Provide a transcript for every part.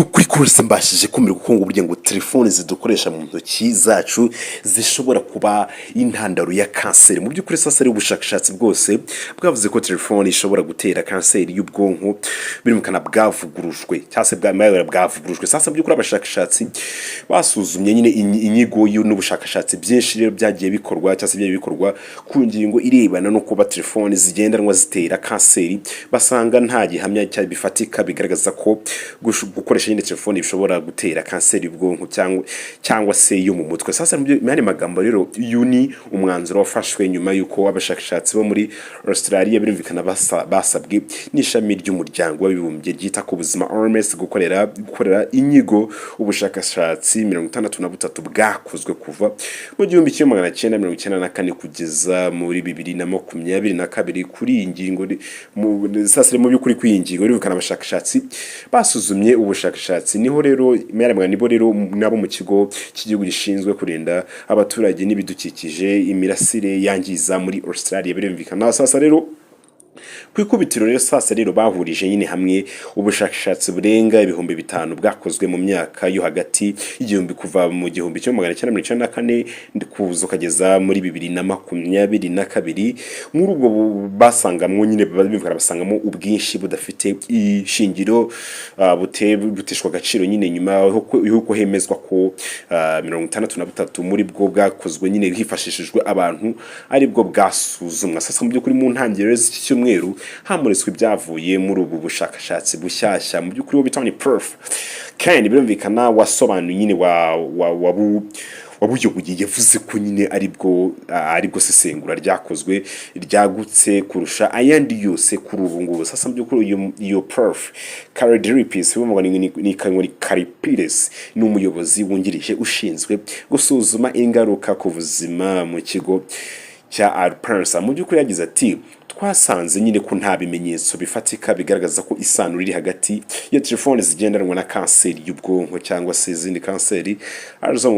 Ukuri kose mbashije kumirwa, kuko ngo burya ngo telefoni zidukoresha mu ntoki zacu zishobora kuba intandaro ya kanseri. Mu by'ukuri sasa rero, ubushakashatsi bwose bwavuze ko telefoni ishobora gutera kanseri y'ubwonko birumvikana bwavugurujwe cyangwa se bwavugurujwe. Sasa mu by'ukuri abashakashatsi basuzumye nyine inyigo n'ubushakashatsi byinshi rero byagiye bikorwa cyangwa se byagiye bikorwa ku ngingo irebana no kuba telefoni zigendanwa zitera kanseri, basanga nta gihamya cya bifatika bigaragaza ko gukoresha nyine telefoni bishobora gutera kanseri y'ubwonko cyangwa se yo mu mutwe. Sasa mu yandi magambo rero, uyu ni umwanzuro wafashwe nyuma y'uko abashakashatsi bo muri Australia birumvikana basabwe n'ishami ry'Umuryango w'Abibumbye ryita ku buzima, OMS, gukorera inyigo ubushakashatsi 63 bwakozwe kuva mu 1994 kugeza muri 2022 kuri iyi ngingo. Sasa mu by'ukuri kuri iyi ngingo birumvikana abashakashatsi basuzumye ubushakashatsi, niho rero nibo rero nabo mu kigo cy'igihugu gishinzwe kurinda abaturage n'ibidukikije imirasire yangiza muri Australia. Birumvikana sasa rero ku ikubitiro rero, sasa rero bahurije nyine hamwe ubushakashatsi burenga 5000 bwakozwe mu myaka yo hagati y'igihumbi, kuva mu 1994 kuza ukageza muri 2022. Muri ubwo basangamwo nyine, bivuga basangamo ubwinshi budafite ishingiro, buteshwa agaciro nyine nyuma y'uko hemezwa ko 63 muri bwo bwakozwe nyine hifashishijwe abantu aribwo bwasuzumwa. Sasa mu by'ukuri mu ntangiriro z'iki cyumweru hamuritswe ibyavuye muri ubu bushakashatsi bushyashya. Mu by'ukuri wo bita ni Prof Ken birumvikana wasobanuye nyine wa wa wabu wabuyoboye, yavuze ko nyine aribwo sesengura ryakozwe ryagutse kurusha ayandi yose kuri ubu ngubu. Sasa mu by'ukuri iyo Prof Karipidis, ngo ni Karipidis, ni umuyobozi wungirije ushinzwe gusuzuma ingaruka ku buzima mu kigo cya Alpensa. Mu by'ukuri yagize ati: "Twasanze nyine ko nta bimenyetso bifatika bigaragaza ko isano riri hagati ya telefone zigendanwa na kanseri y'ubwonko cyangwa se izindi kanseri ari zo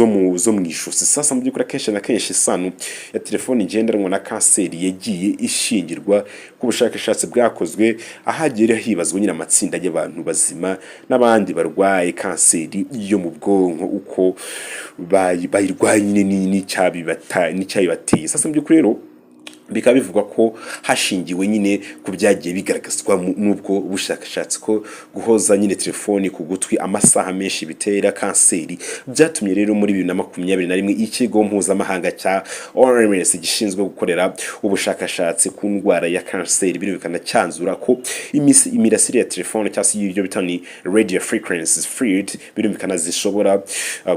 mu ijosi." Sasa mu by'ukuri akenshi na kenshi isano ya telefone ngendanwa na kanseri yagiye ishingirwa ku bushakashatsi bwakozwe ahagiye hibazwa nyine amatsinda y'abantu bazima n'abandi barwaye kanseri yo mu bwonko, uko bayirwaye nyine n'icyabibateye. Sasa mu by'ukuri rero bikaba bivugwa ko hashingiwe nyine ku byagiye bigaragazwa n'ubwo bushakashatsi ko guhoza nyine telefoni ku gutwi amasaha menshi bitera kanseri, byatumye rero muri 2021 ikigo mpuzamahanga cya OMS gishinzwe gukorera ubushakashatsi ku ndwara ya kanseri birumvikana cyanzura ko imirasire ya telefone cyangwa se ibyo bita ni radio frequencies field birumvikana zishobora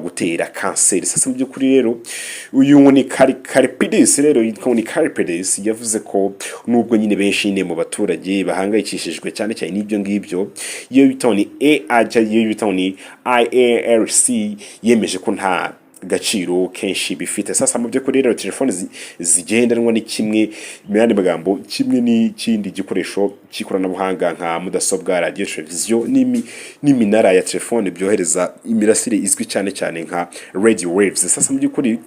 gutera kanseri. Sasa mu by'ukuri rero uyu ngo ni Karipidis rero, yitwa ngo ni Karipidis, yavuze ko nubwo nyine benshi nyine mu baturage bahangayikishijwe cyane cyane n'ibyo ngibyo, iyo bita ni AI, iyo bita ni IARC yemeje ko nta gaciro kenshi bifite. Sasa mu by'ukuri rero telefone zigendanwa ni kimwe, mu yandi magambo, kimwe n'ikindi gikoresho cy'ikoranabuhanga nka mudasobwa, radiyo, televiziyo n'iminara ya telefone byohereza imirasire izwi cyane cyane nka radio waves. Sasa mu by'ukuri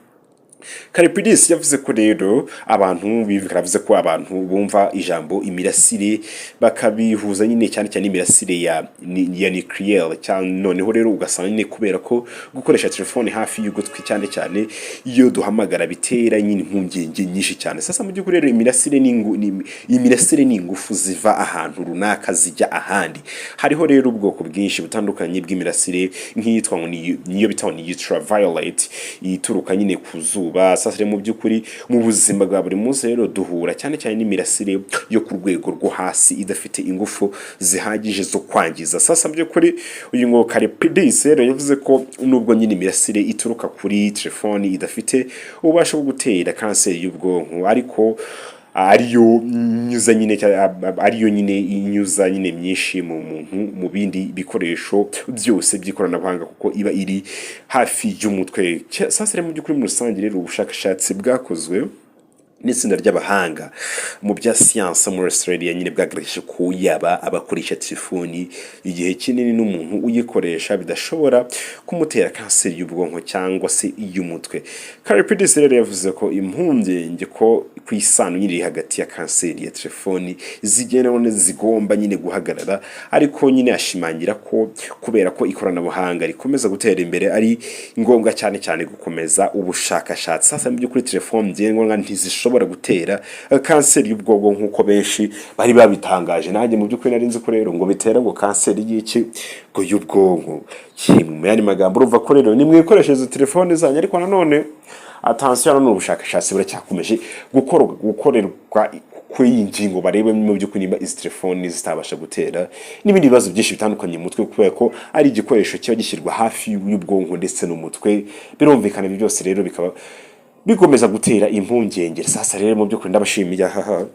Karipidis yavuze ko rero abantu bivugana, yavuze ko abantu bumva ijambo imirasire bakabihuza nyine cyane cyane imirasire ya nucléaire cyane. Noneho rero ugasanga nyine kubera ko gukoresha telefone hafi y'ugutwi, cyane cyane iyo duhamagara, bitera nyine impungenge nyinshi cyane. Sasa mu by'ukuri rero imirasire ni ingufu ziva ahantu runaka zijya ahandi. Hariho rero ubwoko bwinshi butandukanye bw'imirasire, nk'iyitwa ngo niyo bita ngo ni ultraviolet ituruka nyine ku zuba. Sasa rero mu by'ukuri mu buzima bwa buri munsi rero duhura cyane cyane n'imirasire yo ku rwego rwo hasi idafite ingufu zihagije zo kwangiza. Sasa mu by'ukuri uyu ngo Karipidis rero yavuze ko nubwo nyine imirasire ituruka kuri telefoni idafite ububasha bwo gutera kanseri y'ubwonko, ariko ariyo nyuza nyine ariyo nyine inyuza nyine myinshi mu muntu mu bindi bikoresho byose by'ikoranabuhanga, kuko iba iri hafi y'umutwe. Sasa rero mu by'ukuri muri rusange rero ubushakashatsi bwakozwe N'itsinda ry'abahanga mu bya siyansi muri Australia nyine bwagaragaje ko yaba abakoresha telefoni igihe kinini n'umuntu uyikoresha bidashobora kumutera kanseri y'ubwonko cyangwa se iy'umutwe. Karipidis rero yavuze ko impungenge ko ku isano nyine iri hagati ya kanseri ya telefoni zigendanwa zigomba nyine guhagarara, ariko nyine ashimangira ko kubera ko ikoranabuhanga rikomeza gutera imbere, ari ngombwa cyane cyane gukomeza ubushakashatsi. Sasa mu by'ukuri telefoni ngendanwa ntizishobora gutera kanseri y'ubwonko nk'uko benshi bari babitangaje. Nanjye mu by'ukuri nari nzi ko rero ngo bitera ngo kanseri y'iki, ngo y'ubwonko. Kimwe mu yandi magambo, urumva ko rero nimwikoreshereze telefone zanyu, ariko nanone attention, nanone ubushakashatsi buracyakomeje gukorwa, gukorerwa kuri iyi ngingo, barebe mu by'ukuri niba izi telefoni zitabasha gutera n'ibindi bibazo byinshi bitandukanye mu mutwe, kubera ko ari igikoresho kiba gishyirwa hafi y'ubwonko ndetse n'umutwe. Birumvikana, ibi byose rero bikaba bikomeza gutera impungenge. Sasa rero mu by'ukuri ndabashimiye, haha.